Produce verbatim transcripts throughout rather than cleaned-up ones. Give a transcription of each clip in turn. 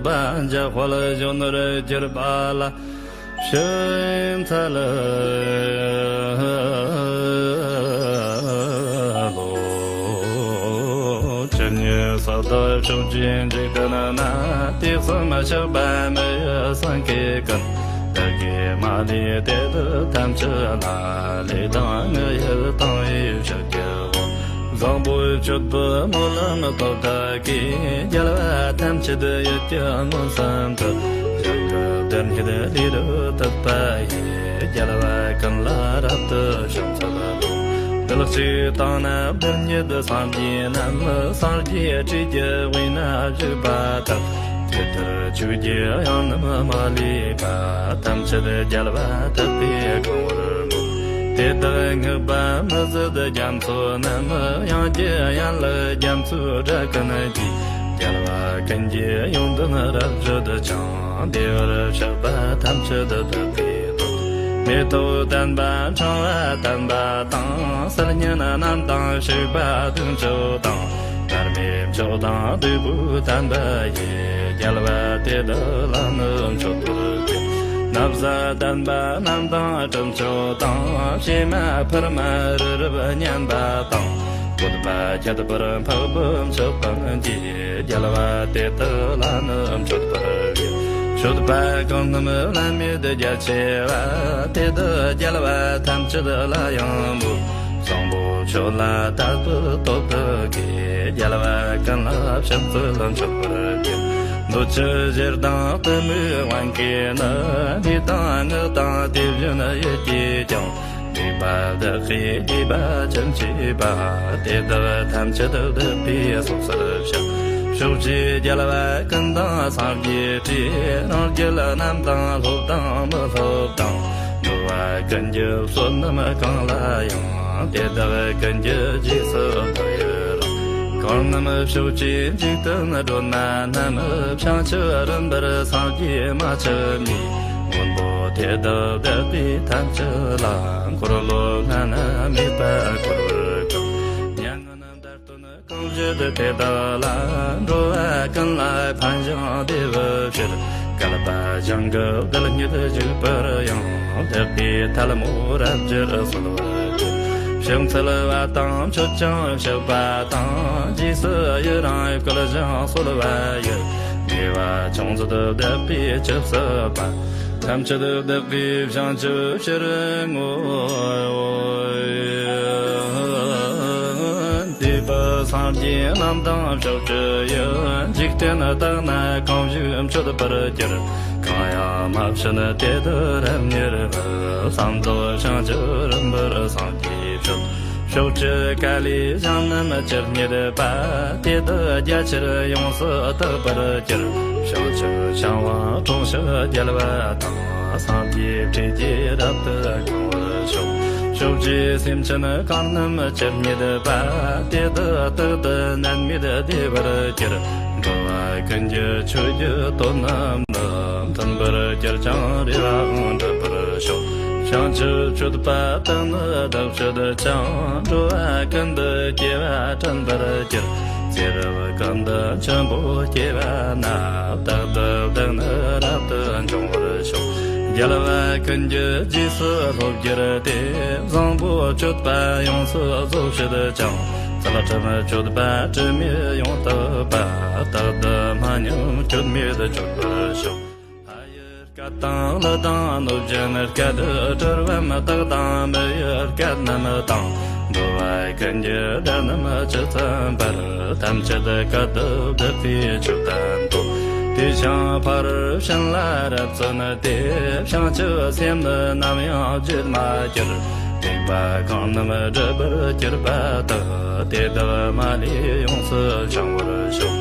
པ་འཇམ་དཔལ་གཞོན་ནུར་གྱུར་པ་ལ། ཕྱི་མཐའ་ལ་ལོ། ཇི་སྙེད་སུ་དག་ཕྱོགས་བཅུའི་འཇིག་རྟེན་ན། དུས་གསུམ་གཤེགས་པ་མི་ཡི་སེང་གེ་ཀུན། བདག་གིས་མ་ལུས་དེ་དག་ཐམས་ཅད་ལ། ལུས་དང་ངག་ཡིད་དང་བས་བཤགས་ཀྱི་འོ། བཟང་པོའི་སྤྱོད་པའི་སྨོན་ལམ་སྟོབས་དག་གིས། རྒྱལ་བ་ཐམས་ཅད་ཡིད་ཀྱི་མངོན་སུམ་དུ། གཞན་གྱི་དོན་ཉིད་ལས་རབ་བཏུས་པ་ཡི། རྒྱལ་བ་ཀུན་ལ་རབ་ཏུ་ཕྱག་འཚལ་ལོ། གདུལ་བྱའི་དོན་ནི་བདེན་གཉིས་སངས་རྒྱས་རྣམས། སངས་རྒྱས་སྲས་ཀྱི་དབུས་ན་བཞུགས་པ་དག། དེ་ལྟར་ཆོས་ཀྱི་དབྱིངས་རྣམས་མ་ལུས་པ། ཐམས་ཅད་རྒྱལ་བ་དག་པས་གང་བར་མོས། དེ་དག་བསྔགས་པ་མི་ཟད་རྒྱ་མཚོ་རྣམས། དབྱངས་ཀྱི་ཡན་ལག་རྒྱ་མཚོའི་སྒྲ་ཀུན་གྱིས། རྒྱལ་བ་ཀུན་གྱི་ཡོན་ཏན་རབ་བརྗོད་ཅིང་། བདེ་བར་གཤེགས་པ་ཐམས་ཅད་བདག་གིས་བསྟོད། མེ་ཏོག་ལྡན་པ་ཕྲེང་བ་བརྟན་པ་དང་། སིལ་སྙན་རྣམས་དང་བྱུག་པ་བདུན་ཅུ་དང་། མཐར་མེད་མཆོག་དང་བདུག་སྤོས་བརྟན་པ་ཡིས། རྒྱལ་བ་དེ་དག་ལ་ནི་མཆོད་པར་བགྱི། ན་བཟའ་ལྡན་པ་རྣམས་དང་སྤྲིན་མཆོག་དང་། ཕྱེ་མ་ཕུར་མ་རི་རབ་སྙན་པ་དང་། བཀོད་པ་ཁྱད་པར་འཕགས་པའི་མཆོད་པ་འདིས། རྒྱལ་བ་དེ་དག་ལ་ནི་མཆོད་པར་བགྱི། མཆོད་པ་གང་རྣམས་བླ་མེད་རྒྱ་ཆེ་བ། དེ་དག་རྒྱལ་བ་ཐམས་ཅད་ལ་ཡང་འབུལ། བཟང་པོ་མཆོད་ལ་དད་པའི་སྟོབས་དག་གིས། རྒྱལ་བ་ཀུན་ལ་ཕྱག་འཚལ་མཆོད་པར་བགྱི། འདོད་ཆེན་ཞེ་སྡང་གཏི་མུག་དབང་གིས་ནི། ལུས་དང་ངག་དང་དེ་བཞིན་ཡིད་ཀྱིས་ཀྱང་། སྡིག་པ་བདག་གིས་བགྱིས་པ་ཅི་མཆིས་པ། དེ་དག་ཐམས་ཅད་བདག་གིས་སོ་སོར་བཤགས། ཕྱོགས་བཅུའི་རྒྱལ་བ་ཀུན་དང་སངས་རྒྱས་སྲས། རང་རྒྱལ་རྣམས་དང་སློབ་དང་མི་སློབ་དང་། འགྲོ་བ་ཀུན་གྱི་བསོད་ནམས་གང་ལ་ཡང་། དེ་དག་ཀུན་གྱི་རྗེས་སུ་བདག་ཡི་རང་། གང་རྣམས་ཕྱོགས་བཅུའི་འཇིག་རྟེན་སྒྲོན་མ་རྣམས། བྱང་ཆུབ་རིམ་པར་སངས་རྒྱས་མ་ཆགས་མི། སྔོན་པོ་དེ་དག་བདག་གིས་ཐམས་ཅད་ལ། འཁོར་ལོ་ལྔ་ན་མེད་པར་བསྐོར་བར་བསྐུལ། མྱ་ངན་འདའ་སྟོན་གང་བྱེད་དེ་དག་ལ། འགྲོ་བ་ཀུན་ལ་ཕན་ཞིང་བདེ་བའི་ཕྱིར། བསྐལ་པ་ཞིང་གི་གདོད་ཉིད་འཇུག་པར་ཡང་། བདག་གིས་ཐལ་མོ་རབ་སྦྱར་གསོལ་བར་བགྱི། ཕྱག་འཚལ་བ་དང་མཆོད་ཅིང་བཤགས་པ་དང་། རྗེས་སུ་ཡི་རང་བསྐུལ་ཞིང་གསོལ་བ་ཡི། དགེ་བ་ཅུང་ཟད་བདག་གིས་ཅི་བསགས་པ། ཐམས་ཅད་བདག་གིས་བྱང་ཆུབ་ཕྱིར་བསྔོ། འདས་པའི་སངས་རྒྱས་རྣམས་དང་ཕྱོགས་བཅུ་ཡི། འཇིག་རྟེན་དག་ན་གང་བཞུགས་མཆོད་པར་གྱུར། གང་ཡང་མ་བྱོན་དེ་དག་རབ་མྱུར་བར། བསམ་དོན་བྱང་ཆུབ་རིམ་པར་སངས་རྒྱས་ཕྱིར། ཕྱོགས་བཅུ་ཀ་ལའི་ཞིང་རྣམས་ཇི་སྙེད་པ། དེ་དག་རྒྱ་ཆེར་ཡོངས་སུ་དག་པར་གྱུར། བྱང་ཆུབ་ཤིང་དབང་དྲུང་ཞག་རྒྱལ་བ་དང་། སངས་རྒྱས་སྲས་ཀྱིས་རབ་ཏུ་གང་བར་ཤོག། ཕྱོགས་བཅུའི་སེམས་ཅན་གང་རྣམས་ཇི་སྙེད་པ། དེ་དག་རྟག་ཏུ་ནད་མེད་བདེ་བར་གྱུར། འགྲོ་བ་ཀུན་གྱི་ཆོས་ཀྱི་དོན་རྣམས་ནི། མཐུན་པར་གྱུར་ཅིང་རེ་བའང་འགྲུབ་པར་ཤོག། བྱང་ཆུབ་སྤྱོད་པ་དག་ནི་བདག་སྤྱད་ཅིང་། འགྲོ་བ་ཀུན་ཏུ་སྐྱེ་བ་དྲན་པར་གྱུར། ཚེ་རབས་ཀུན་ཏུ་ཆེན་པོ་སྐྱེ་བ་ན། རྟག་ཏུ་བདག་ནི་རབ་ཏུ་འབྱུང་བར་ཤོག། རྒྱལ་བ་ཀུན་གྱི་རྗེས་སུ་སློབ་གྱུར་ཏེ། བཟང་པོ་སྤྱོད་པ་ཡོངས་སུ་རྫོགས་བྱེད་ཅིང་། ཚུལ་ཁྲིམས་སྤྱོད་པ་དྲི་མེད་ཡོངས་དག་པ། རྟག་ཏུ་མ་ཉམས་སྐྱོན་མེད་སྤྱོད་པར་ཤོག། ཕ་ཡི་སྐད་དང་གླུ་དང་གནོད་སྦྱིན་སྐད། གྲུལ་བུམ་དག་དང་མི་ཡི་སྐད་རྣམས་དང་། འགྲོ་བ་ཀུན་གྱི་སྒྲ་རྣམས་ཇི་ཙམ་པར། ཐམས་ཅད་སྐད་དུ་བདག་གིས་ཆོས་བསྟན་ཏོ། དེ་ཞིང་ཕ་རོལ་ཕྱིན་ལ་རབ་བརྩོན་ཏེ། བྱང་ཆུབ་སེམས་ནི་ནམ་ཡང་བརྗེད་མ་གྱུར། སྡིག་པ་གང་རྣམས་སྒྲིབ་པར་གྱུར་པ་དག། དེ་དག་མ་ལུས་ཡོངས་སུ་བྱང་བར་ཤོག།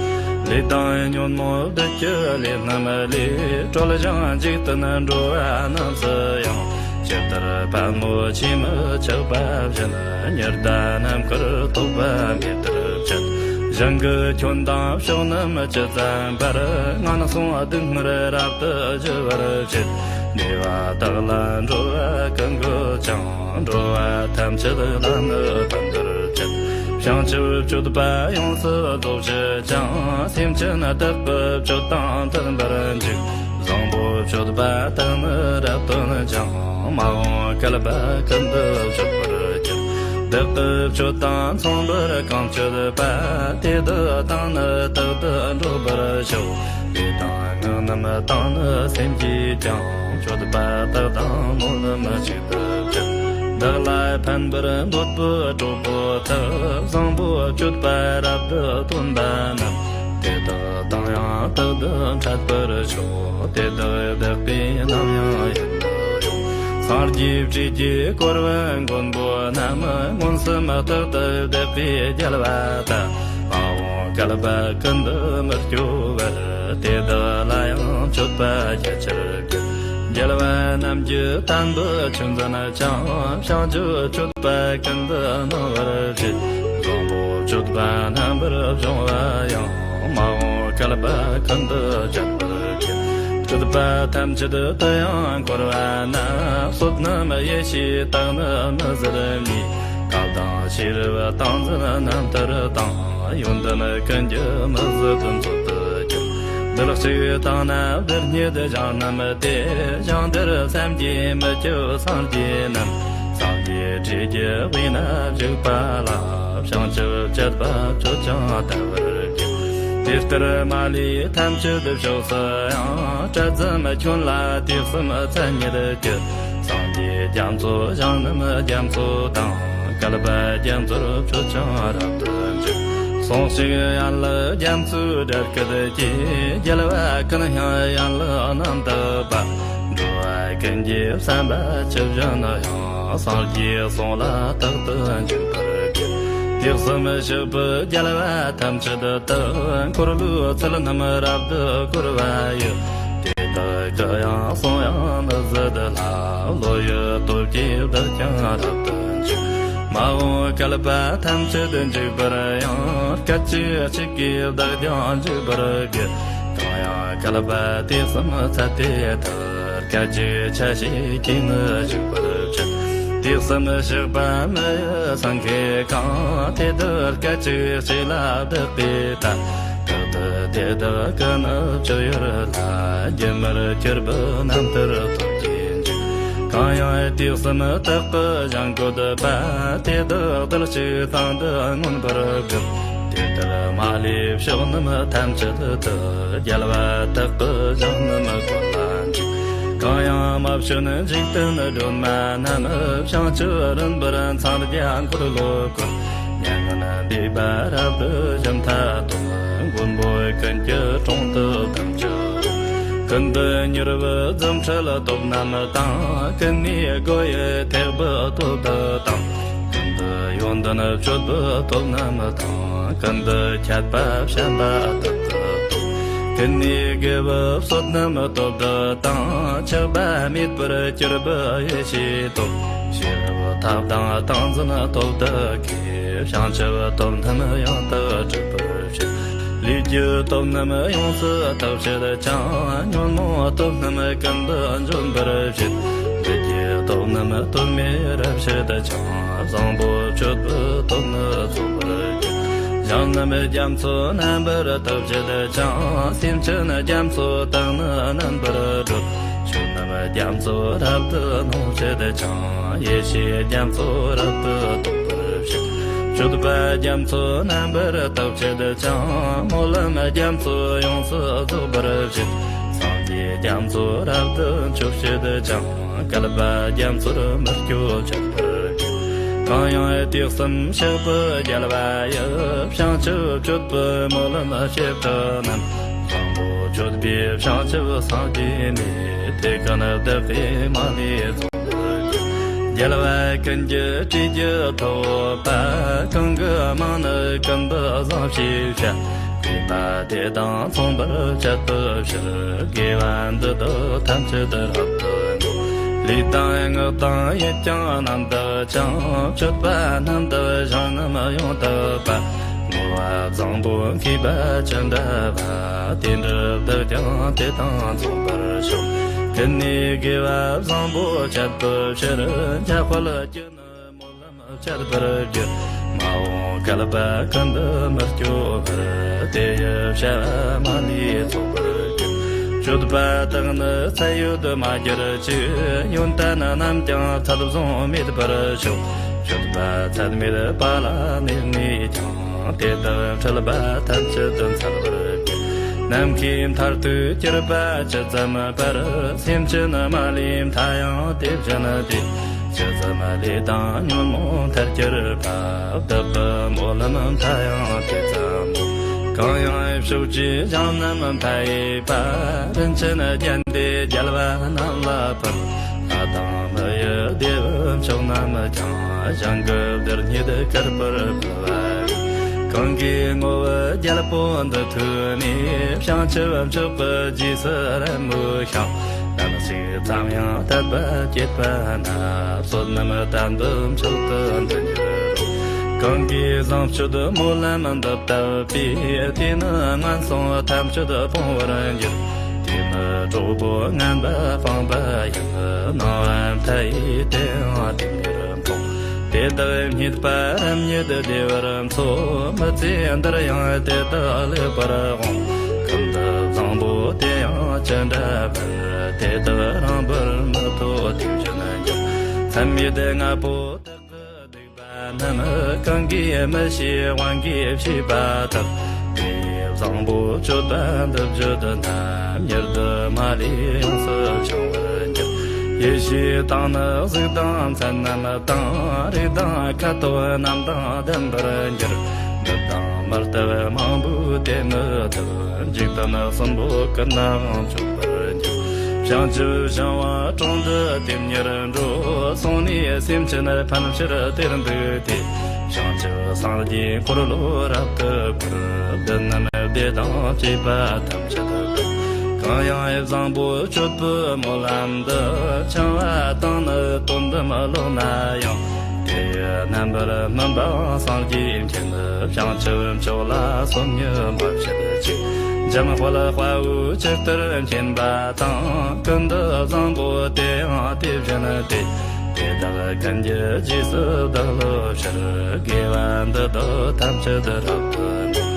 ལས་དང་ཉོན་མོངས་བདུད་ཀྱི་ལས་རྣམས་ལས། གྲོལ་ཞིང་འཇིག་རྟེན་འགྲོ་བ་རྣམས་སུ་ཡང་། ཇི་ལྟར་པདྨོ་ཆོས་མི་ཆགས་པ་བཞིན། ཉི་ཟླ་ནམ་མཁར་ཐོགས་པ་མེད་པར་བྱེད། ཞིང་གི་ཁྱོན་དང་ཕྱོགས་རྣམས་ཇི་ཙམ་པར། ངན་སོང་སྡུག་བསྔལ་རབ་ཏུ་ཞི་བར་བྱེད། བདེ་བ་དག་ལ་འགྲོ་བ་ཀུན་འགོད་ཅིང་། འགྲོ་བ་ཐམས་ཅད་ལ་ནི་ཕན་པར་བྱེད། བྱང་ཆུབ་སྤྱོད་པ་ཡོངས་སུ་རྫོགས་ཕྱིར་ཀྱང་། སེམས་ཅན་བདག་གི་སྤྱོད་དང་མཐུན་པར་འཇུག་བཟང་པོ་སྤྱོད་པ་དག་ནི་རབ་སྟོན་ཅིང་། མ་འོངས་བསྐལ་པ་ཀུན་ཏུ་སྤྱོད་པར་འགྱུར། བདག་གི་སྤྱོད་དང་མཚུངས་པར་གང་སྤྱོད་པ། དེ་དག་དང་ནི་རྟག་ཏུ་འགྲོགས་པར་ཤོག་དེ་དག་ངག་རྣམས་དང་ནི་སེམས་ཀྱིས་ཀྱང་། སྤྱོད་པ་དག་དང་སྨོན་ལམ་གཅིག་ཏུ་བསྒྲིལ། བདག་ལ་ཕན་པར་འདོད་པའི་གྲོགས་པོ་དག་བཟང་པོ་སྤྱོད་པ་རབ་ཏུ་སྟོན་པ་རྣམས། དེ་དག་དང་ཡང་རྟག་ཏུ་འཕྲད་པར་ཤོག་དེ་དག་བདག་གིས་ནམ་ཡང་ཡིད་མི་དབྱུང་། སངས་རྒྱས་སྲས་ཀྱིས་བསྐོར་བའི་མགོན་པོ་རྣམས། མངོན་སུམ་རྟག་ཏུ་བདག་གིས་རྒྱལ་བ་དག་མ་འོངས་བསྐལ་པ་ཀུན་ཏུ་མི་སྐྱོ་བར། དེ་དག་ལ་ཡང་མཆོད་པ་རྒྱ་ཆེར་ཕུལ། རྒྱལ་བ་རྣམས་ཀྱི་དམ་པའི་ཆོས་འཛིན་ཅིང་། བྱང་ཆུབ་སྤྱོད་པ་ཀུན་ཏུ་སྣང་བར་བྱེད། བཟང་པོ་སྤྱོད་པ་རྣམ་པར་སྦྱོང་བ་ཡང་། མ་འོངས་བསྐལ་པ་ཀུན་ཏུ་སྤྱད་པར་བགྱི། སྲིད་པ་ཐམས་ཅད་དུ་ཡང་འཁོར་བ་ན། བསོད་ནམས་ཡེ་ཤེས་དག་ནི་མི་ཟད་ནས། བཀའ་དང་ཤེས་རབ་ཏིང་འཛིན་རྣམ་ཐར་དང་། ཡོན་ཏན་ཀུན་གྱི་མི་ཟད་མཛོད་དུ་གྱུར། བདུད་གཅིག་དང་ནི་བདུད་གཉིས་གཞན་རྣམས་ཏེ། ཞིང་དེར་བསམ་གྱིས་མི་ཁྱབ་སངས་རྒྱས་རྣམས། སངས་རྒྱས་སྲས་ཀྱི་དབུས་ན་བཞུགས་པ་ལ། བྱང་ཆུབ་སྤྱད་པ་སྤྱོད་ཅིང་དལ་བར་གྱུར། དེ་ལྟར་མ་ལུས་ཐམས་ཅད་ཕྱོགས་སུ་ཡང་། གྲལ་གསུམ་ཁྱོན་ལ་དུས་གསུམ་མཚན་ཉིད་ཀྱི། སངས་རྒྱས་རྒྱ་མཚོ་ཞིང་རྣམས་རྒྱ་མཚོ་དང་། བསྐལ་པ་རྒྱ་མཚོར་སྤྱོད་ཅིང་རབ་ཏུ་འཇུག་སོང་ཞིག་ཡན་ལག་རྒྱ་མཚོའི་སྒྲ་སྐད་ཀྱིས། རྒྱལ་བ་ཀུན་དབྱངས་ཡན་ལག་རྣམ་དག་པ། འགྲོ་བ་ཀུན་གྱི་བསམ་པ་ཇི་བཞིན་དུ་ཡང་། སངས་རྒྱས་གསུང་ལ་རྟག་ཏུ་འཇུག་པར་བགྱི། དུས་གསུམ་གཤེགས་པའི་རྒྱལ་བ་ཐམས་ཅད་དུ། འཁོར་ལོའི་ཚུལ་རྣམས་རབ་ཏུ་བསྐོར་བ་ཡི། དེ་དག་གི་ཡང་གསུང་དབྱངས་མི་ཟད་ལ། བློ་ཡི་སྟོབས་ཀྱིས་བདག་ཀྱང་རབ་ཏུ་འཇུག་མ་འོངས་བསྐལ་པ་ཐམས་ཅད་འཇུག་པར་ཡང་། སྐད་ཅིག་གཅིག་གིས་བདག་ཀྱང་འཇུག་པར་བགྱི། གང་ཡང་བསྐལ་པ་དུས་གསུམ་ཚད་དེ་ལྟར། སྐད་ཅིག་ཆ་ཤས་ཀྱིས་ནི་འཇུག་པར་བྱེད། དུས་གསུམ་གཤེགས་པ་མི་ཡི་སེང་གེ་གང་། དེ་དག་སྐད་ཅིག་གཅིག་ལ་བདག་གིས་བལྟ། རྟག་ཏུ་དེ་དག་ཀུན་སྤྱོད་ཡུལ་ལ། སྒྱུ་མར་གྱུར་པའི་རྣམ་ཐར་སྟོན་གྱིས་འཇུག་གང་ཡང་དུས་གསུམ་དག་གི་ཞིང་བཀོད་པ། དེ་དག་རྡུལ་གཅིག་སྟེང་དུ་མངོན་པར་བསྒྲུབ། དེ་ལྟར་མ་ལུས་ཕྱོགས་རྣམས་ཐམས་ཅད་དུ། རྒྱལ་བ་དག་གི་ཞིང་རྣམས་བཀོད་པར་འཇུག་གང་ཡང་མ་བྱོན་འཇིག་རྟེན་སྒྲོན་མ་རྣམས། བྱང་ཆུབ་རིམ་པར་འཚང་རྒྱ་འཁོར་ལོ་བསྐོར། མྱ་ངན་འདས་པ་རབ་ཏུ་ཞི་མཐའ་སྟོན། མགོན་པོ་ཀུན་གྱི་དྲུང་དུ་ཐམས་ཅད་རོལ། ཀུན་ཏུ་མྱུར་བའི་རྫུ་འཕྲུལ་སྟོབས་རྣམས་དང་། ཀུན་ནས་སྒོ་ཡི་ཐེག་པའི་སྟོབས་དག་དང་། ཀུན་ཏུ་ཡོན་ཏན་སྤྱོད་པའི་སྟོབས་རྣམས་དང་། ཀུན་ཏུ་ཁྱད་པར་བྱམས་པ་དག་གི་སྟོབས། ཀུན་ནས་དགེ་བའི་བསོད་ནམས་སྟོབས་དག་དང་། ཆགས་པ་མེད་པར་གྱུར་པའི་ཡེ་ཤེས་སྟོབས། ཤེས་རབ་ཐབས་དང་ཏིང་འཛིན་སྟོབས་དག་གིས། བྱང་ཆུབ་སྟོབས་རྣམས་ཡང་དག་སྒྲུབ་པར་བྱེད། ལས་ཀྱི་སྟོབས་རྣམས་ཡོངས་སུ་དག་བྱེད་ཅིང་། ཉོན་མོངས་སྟོབས་རྣམས་ཀུན་ཏུ་འཇོམས་པར་བྱེད། ལུས་ཀྱི་སྟོབས་རྣམས་སྟོབས་མེད་རབ་བྱེད་ཅིང་། བཟང་པོ་སྤྱོད་པའི་སྟོབས་ནི་རྫོགས་པར་བྱེད། ཞིང་རྣམས་རྒྱ་མཚོ་རྣམ་པར་དག་བྱེད་ཅིང་། སེམས་ཅན་རྒྱ་མཚོ་དག་ནི་རྣམ་པར་སྒྲོལ། ཆོས་རྣམས་རྒྱ་མཚོ་རབ་ཏུ་སྣང་བྱེད་ཅིང་། ཡེ་ཤེས་རྒྱ་མཚོ་རབ་ཏུ་རྟོགས་པར་བྱེད། སྤྱོད་པ་རྒྱ་མཚོ་རྣམ་པར་དག་བྱེད་ཅིང་། སྨོན་ལམ་རྒྱ་མཚོ་ཡོངས་སུ་རྫོགས་པར་བྱེད། སངས་རྒྱས་རྒྱ་མཚོ་རབ་ཏུ་མཆོག་བྱེད་ཅིང་། བསྐལ་པ་རྒྱ་མཚོར་མི་སྐྱོ་བྱེད་པར་བགྱི། གང་ཡང་དུས་གསུམ་གཤེགས་པའི་རྒྱལ་བ་ཡི། བྱང་ཆུབ་སྤྱོད་པའི་སྨོན་ལམ་བྱེ་བྲག་རྣམས། བཟང་པོ་སྤྱོད་པའི་བྱང་ཆུབ་སངས་རྒྱས་ནས། དེ་ཀུན་བདག་གིས་མ་ལུས་རྫོགས་པར་བགྱི། རྒྱལ་བ་ཀུན་གྱི་སྲས་ཀྱི་ཐུ་བོ་པ། གང་གི་མིང་ནི་ཀུན་ཏུ་བཟང་ཞེས་བྱ། བསྐལ་པ་དེ་དང་མཚུངས་པར་སྤྱད་པའི་ཕྱིར། དགེ་བ་འདི་དག་ཐམས་ཅད་རབ་ཏུ་བསྔོ། ལུས་དང་ངག་དང་ཡིད་ཀྱང་རྣམ་དག་ཅིང་། སྤྱོད་པ་རྣམ་དག་ཞིང་རྣམས་ཡོངས་དག་པ། བསྔོ་བ་བཟང་པོ་མཁས་པ་ཅི་འདྲ་བ། དེ་འདྲའི་བདག་ཀྱང་དེ་དང་མཚུངས་པར་ཤོག་ཀུན་ནས་དགེ་བ་བཟང་པོ་སྤྱད་པའི་ཕྱིར། འཇམ་དཔལ་གྱི་ནི་སྨོན་ལམ་སྤྱད་པར་བགྱི། མ་འོངས་ བསྐལ་པ་ཀུན་ཏུ་མི་སྐྱོ་བར། དེ་ཡི་བྱ་བ་མ་ལུས་རྫོགས་པར་གྱུར། སྤྱོད་པ་དག་ནི་ཚད་ཡོད་མ་གྱུར་ཅིག། ཡོན་ཏན་རྣམས་ཀྱང་ཚད་བཟུང་མེད་པར་ཤོག། སྤྱོད་པ་ཚད་མེད་པ་ལ་གནས་ནས་ཀྱང་། དེ་དག་འཁྲུལ་པ་ཐམས་ཅད་འཚལ་བར་བགྱི། ནམ་མཁའི་མཐར་ཐུག་གྱུར་པ་ཇི་ཙམ་པར། སེམས་ཅན་མ་ལུས་མཐའ་ཡང་དེ་བཞིན་ཏེ། ཇི་ཙམ་ལས་དང་ཉོན་མོངས་མཐར་གྱུར་པ། བདག་གི་སྨོན་ལམ་མཐའ་ཡང་དེ་ཙམ་མོ། གང་ཡང་ཕྱོགས་བཅུའི་ཞིང་རྣམས་མཐའ་ཡས་པ། རིན་ཆེན་རྒྱན་ལྡན་རྒྱལ་བ་རྣམས་ལ་ཕུལ། ལྷ་དང་མི་ཡི་བདེ་བའི་མཆོག་རྣམས་ཀྱང་། ཞིང་གི་རྡུལ་སྙེད་བསྐུར་བར་བསྐུལ་བ་ཡིས། གང་གིས་བསྔོ་བའི་རྒྱལ་པོ་འདི་ཐོས་ནས། བྱང་ཆུབ་མཆོག་གི་རྗེས་སུ་རབ་མོས་ཤིང་། ནམ་ཞིག་མཚམས་ཡང་དད་པ་བསྐྱེད་པ་ན། བསོད་ནམས་དམ་པའི་མཆོག་ཏུ་འདི་འགྱུར་རོ། གང་གིས་བཟང་སྤྱོད་སྨོན་ལམ་འདི་བཏབ་པས། དེ་ནི་ངན་སོང་ཐམས་ཅད་སྤོང་བར་འགྱུར། དེ་ནི་གྲོགས་པོ་ངན་པ་སྤངས་པ་ཡིན། སྣང་བ་མཐའ་ཡས་དེ་ཡང་དེ་ཉིད་འཕོང་། དེ་དག་རྙེད་པ་རབ་རྙེད་བདེ་བར་འཚོ། མི་ཚེ་འདིར་ཡང་དེ་དག་ལེགས་པར་འོང་། ཀུན་ཏུ་བཟང་པོ་དེ་ཡང་ཅི་འདྲ་བར། དེ་དག་རིང་པོར་མི་ཐོགས་དེ་བཞིན་འགྱུར། མཚམས་མེད་ལྔ་པོ་དག་གི་སྡིག་པ་རྣམས། གང་གིས་མི་ཤེས་དབང་གིས་ཤེས་པ་དག། དེ་ཡི་བཟང་པོ་སྤྱོད་པ་འདི་བརྗོད་ན། མྱུར་དུ་མ་ལུས་ཡོངས་སུ་བྱང་བར་འགྱུར། ཡེ་ཤེས་དང་ནི་གཟུགས་དང་མཚན་རྣམས་དང་། རེག་དང་ཁ་དོག་རྣམས་དང་ལྡན་པར་འགྱུར། འདི་དང་མི་ལྟ་བུ་མང་པོས་དེ་མི་ཐུབ། འཇིག་རྟེན་གསུམ་པོ་ཀུན་ནའང་སྤྱོད་པར་འགྱུར། བྱང་ཆུབ་ཤིང་བ་དྲུང་དུ་དེ་ཉིད་འགྲོ། སོང་ནས་སེམས་ཅན་ཕན་ཕྱིར་དེར་འདུག་སྟེ། བྱང་ཆུབ་སངས་རྒྱས་འཁོར་ལོ་རབ་ཏུ་བསྐོར། བདུད་རྣམས་སྡེ་དང་བཅས་པ་ཐམས་ཅད་བཏུལ། གང་ཡང་བཟང་པོ་སྤྱོད་པའི་སྨོན་ལམ་འདི། འཆང་བ་དང་ནི་དོན་དམ་ལོག་ན་ཡང་། དེ་ཡི་རྣམ་པར་སྨིན་པ་སངས་རྒྱས་མཁྱེན། བྱང་ཆུབ་མཆོག་ལ་སོམ་ཉི་མ་བྱེད་ཅིག། འཇམ་དཔལ་དཔའ་བོས་ཇི་ལྟར་མཁྱེན་པ་དང་། ཀུན་ཏུ་བཟང་པོ་དེ་ཡང་དེ་བཞིན་ཏེ། དེ་དག་ཀུན་གྱི་རྗེས་སུ་བདག་སློབ་ཕྱིར། དགེ་བ་འདི་དག་ཐམས་ཅད་རབ་ཏུ་འགྲུབ།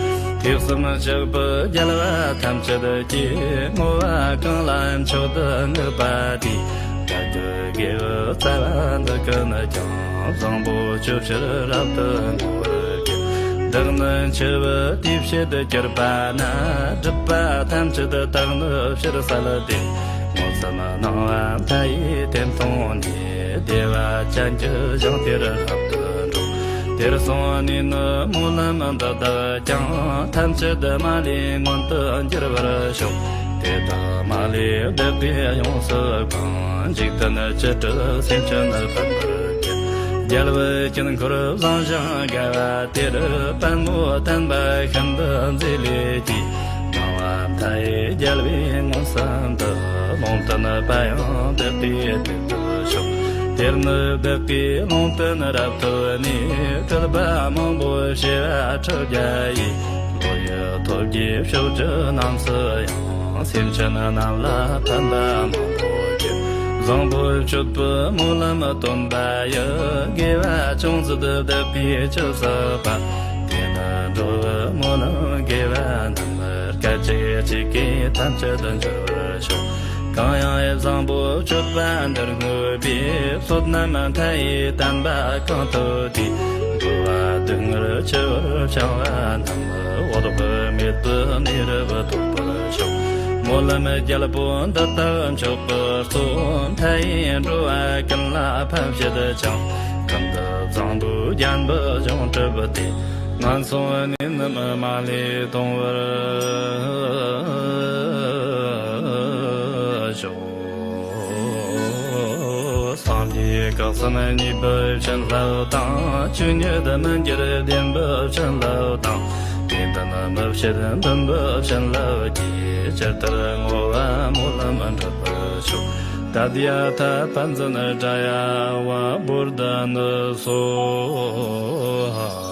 ཐེག་གསུམ་ཕྱོགས་པའི་རྒྱལ་བ་ཐམས་ཅད་ཀྱིས། བསྔོ་བ་གང་ལ་མཆོག་ཏུ་བསྔགས་པ་དེས། བདག་གི་དགེ་བའི་རྩ་བ་འདི་ཀུན་ཀྱང་། བཟང་པོ་སྤྱོད་ཕྱིར་རབ་ཏུ་འགྲུབ་པར་བགྱི། བདག་ནི་འཆི་བའི་དུས་བྱེད་གྱུར་པ་ན། སྒྲིབ་པ་ཐམས་ཅད་དག་ནི་ཕྱིར་བསལ་ཏེ། མངོན་སུམ་སྣང་བ་མཐའ་ཡས་དེ་མཐོང་ནས། བདེ་བ་ཅན་གྱི་ཞིང་དེར་རབ་ཏུ་འགྲོ། དེར་སོང་ནས་ནི་སྨོན་ལམ་འདི་དག་ཀྱང་། ཐམས་ཅད་མ་ལུས་མངོན་དུ་འགྱུར་བར་ཤོག། དེ་དག་མ་ལུས་བདག་གིས་ཡོངས་སུ་གང་། འཇིག་རྟེན་བྱེ་བྲག་སེམས་ཅན་ཕན་པར་བགྱི། རྒྱལ་བའི་དཀྱིལ་འཁོར་བཟང་ཞིང་དགའ་བ་དེར། པདྨོ་དམ་པ་ཤིན་ཏུ་མཛེས་ལེགས་ཀྱིས། སྣང་བ་མཐའ་ཡས་རྒྱལ་བའི་མངོན་སུམ་དུ། ལུང་བསྟན་པ་ཡང་བདག་གིས་དེར་ཐོབ་ཤོག། དེར་ནི་བདག་གིས་ལུང་བསྟན་རབ་ཐོབ་ནས། སྤྲུལ་པ་མང་པོ་བྱེ་བ་ཕྲག་བརྒྱ་ཡིས། བློ་ཡི་ཐོལ་གྱིས་ཕྱོགས་བཅུ་རྣམས་སུ་ཡང་། སེམས་ཅན་རྣམས་ལ་ཕན་པ་མང་པོ་བགྱིད། བཟང་པོ་སྤྱོད་པའི་སྨོན་ལམ་སྟོན་པ་ཡི། དགེ་བ་ཅུང་ཟད་བདག་གིས་ཅི་བསགས་པ། དེ་ནི་འགྲོ་བའི་སྨོན་ལམ་དགེ་བ་རྣམས། སྐད་ཅིག་གཅིག་གིས་ཐམས་ཅད་འགྲུབ་པར་ཤོག། གང་ཡང་བཟང་པོ་སྤྱོད་པ་འདིར་བསྔོས་པའི། བསོད་ནམས་མཐའ་ཡས་བསྟན་པ་གང་ཐོབ་དེས། འགྲོ་བ་སྡུག་བསྔལ་འཆི་བར་འཆང་བ་རྣམས། འོད་དཔག་མེད་པའི་གནས་རབ་ཐོབ་པར་ཤོག། སྨོན་ལམ་རྒྱལ་པོ་འདི་དག་མཆོག་གི་གཙོ། མཐའ་ཡས་འགྲོ་བ་ཀུན་ལ་ཕན་བྱེད་ཅིང་། ཀུན་ཏུ་བཟང་པོའི་རྒྱལ་པོའི་གཞུང་གྲུབ་སྟེ། ངན་སོང་གནས་རྣམས་མ་ལུས་སྟོང་བར་ཤོག། སངས་རྒྱས་བསྐལ་གསུམ་གཉིས་པའི་བྱིན་རླབས་དང་། ཆོས་ཉིད་མི་འགྱུར་བདེན་པའི་བྱིན་རླབས་དང་། དེ་ལྟར་མི་ཕྱེད་འདུན་པའི་བྱིན་རླབས་ཀྱིས། ཇི་ལྟར་བསྔོ་བ་སྨོན་ལམ་འགྲུབ་པར་ཤོག། ཏདྱ་ཐཱ། པཉྩ་ནྠ་ཛྙཱ་ཡ་ཝཱ་བོ་དྷ་ནི་སྭཱ་ཧཱ།